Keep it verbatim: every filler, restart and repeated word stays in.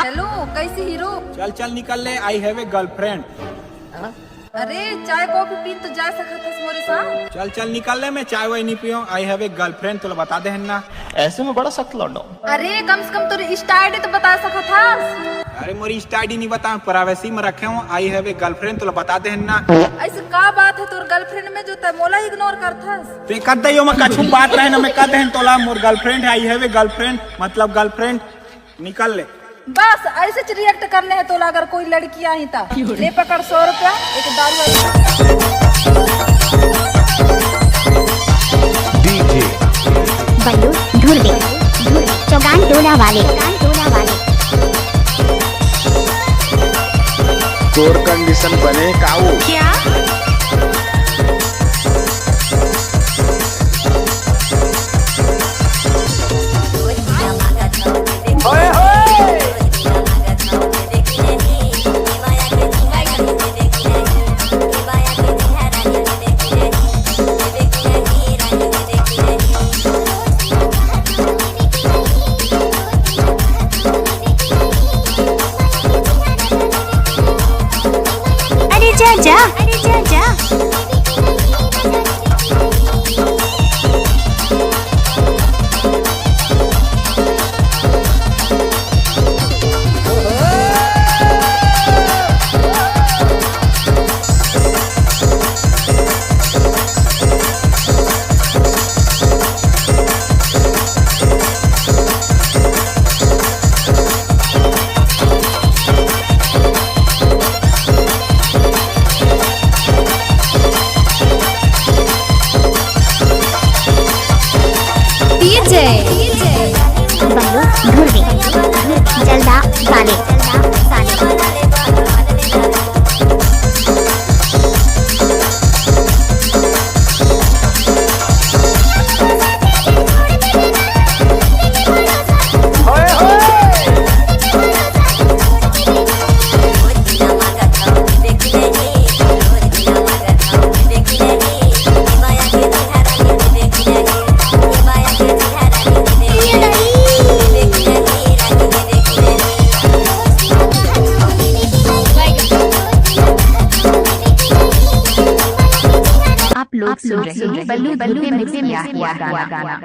Hello, कैसे hero? चल चल निकल ले, आई हैव ए गर्लफ्रेंड। अरे, चाय कॉफी पीन तो जा सकत हस मोरे साथ। चल चल निकल ले, मैं चाय वाय नहीं पियो, आई हैव ए गर्लफ्रेंड, तोला बता दे हन ना। ऐसे में बड़ा सख्त लौंडा हूँ। अरे, कम से कम तोर इंस्टा आईडी तो बता सकत हस। अरे, मोर इंस्टा आईडी नहीं बता, प्राइवेसी में रखे हूँ, आई हैव ए गर्लफ्रेंड, तोला बता दे हन ना। ऐसे का बात है तोर गर्लफ्रेंड में जो तै मोला इग्नोर करथस? ते कह दे यो, मैं कछु बात रहे ना, मैं कह दे हन तोला, मोर गर्लफ्रेंड है, आई हैव ए गर्लफ्रेंड, मतलब गर्लफ्रेंड। निकल ले। बस ऐसे रिएक्ट करने हैं तोला, अगर कोई लड़की आई ता। ले पकड़ सौ रुपया, एक दारू वाली। डीजे बल्लू धुर्वे, धुर्वे, चौगान टोला वाले, चौगान टोला वाले। तोर कंडीशन बने काऊ? क्या? अरे जा जा, अरे जा जा। डीजे बल्लू धुर्वे, जलदा वाले। आप लोग सुन रहे हैं बल्लू बल्लू में से प्यार हुआ गाना।